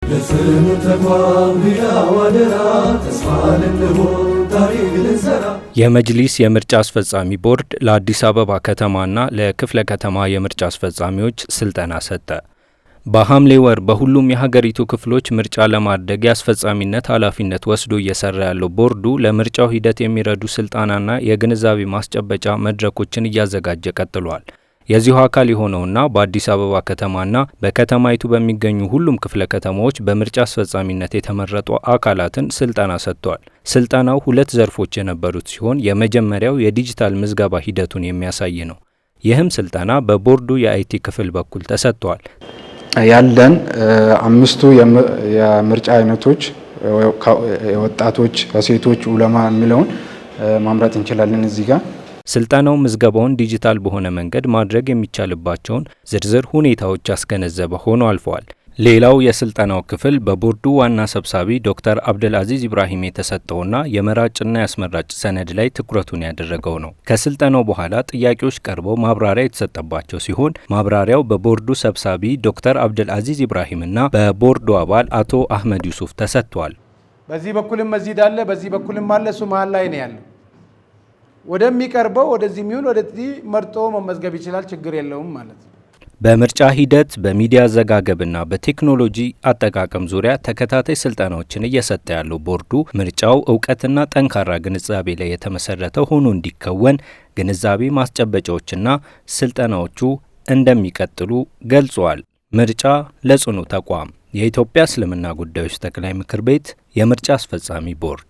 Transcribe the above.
ለጽኑ ተቋም ሕያው አደራ፣ ተስፋ ልንሆን ታሪክ ልንሰራ። የመጅሊስ የምርጫ አስፈጻሚ ቦርድ ለአዲስ አበባ ከተማና ለክፍለ ከተማ የምርጫ አስፈጻሚዎች ስልጠና ሰጠ። በሐምሌ ወር በሁሉም የሀገሪቱ ክፍሎች ምርጫ ለማድረግ የአስፈጻሚነት ኃላፊነት ወስዶ እየሰራ ያለው ቦርዱ ለምርጫው ሂደት የሚረዱ ስልጠናና የግንዛቤ ማስጨበጫ መድረኮችን እያዘጋጀ ቀጥሏል። የዚሁ አካል የሆነውና በአዲስ አበባ ከተማና በከተማይቱ በሚገኙ ሁሉም ክፍለ ከተማዎች በምርጫ አስፈጻሚነት የተመረጡ አካላትን ስልጠና ሰጥቷል። ስልጠናው ሁለት ዘርፎች የነበሩት ሲሆን የመጀመሪያው የዲጂታል ምዝገባ ሂደቱን የሚያሳይ ነው። ይህም ስልጠና በቦርዱ የ IT ክፍል በኩል ተሰጥቷል። ያለን አምስቱ የምርጫ አይነቶች የወጣቶች፣ የሴቶች፣ ኡለማ የሚለውን ማምረጥ እንችላለን እዚህ ጋር። ስልጠናው ምዝገባውን ዲጂታል በሆነ መንገድ ማድረግ የሚቻልባቸውን ዝርዝር ሁኔታዎች ያስገነዘበ ሆኖ አልፈዋል። ሌላው የስልጠናው ክፍል በቦርዱ ዋና ሰብሳቢ ዶክተር አብደልአዚዝ ኢብራሂም የተሰጠውና የመራጭና የአስመራጭ ሰነድ ላይ ትኩረቱን ያደረገው ነው። ከስልጠናው በኋላ ጥያቄዎች ቀርበው ማብራሪያ የተሰጠባቸው ሲሆን ማብራሪያው በቦርዱ ሰብሳቢ ዶክተር አብደልአዚዝ ኢብራሂምና በቦርዱ አባል አቶ አህመድ ዩሱፍ ተሰጥቷል። በዚህ በኩልም መስጂድ አለ፣ በዚህ በኩልም አለ። እሱ መሀል ላይ ነው ያለው። ወደሚቀርበው ወደዚህ የሚሆን ወደዚህ መርጦ መመዝገብ ይችላል። ችግር የለውም ማለት ነው። በምርጫ ሂደት፣ በሚዲያ አዘጋገብና በቴክኖሎጂ አጠቃቀም ዙሪያ ተከታታይ ስልጠናዎችን እየሰጠ ያለው ቦርዱ ምርጫው እውቀትና ጠንካራ ግንዛቤ ላይ የተመሰረተ ሆኖ እንዲከወን ግንዛቤ ማስጨበጫዎችና ስልጠናዎቹ እንደሚቀጥሉ ገልጿል። ምርጫ ለጽኑ ተቋም። የኢትዮጵያ እስልምና ጉዳዮች ጠቅላይ ምክር ቤት የምርጫ አስፈጻሚ ቦርድ።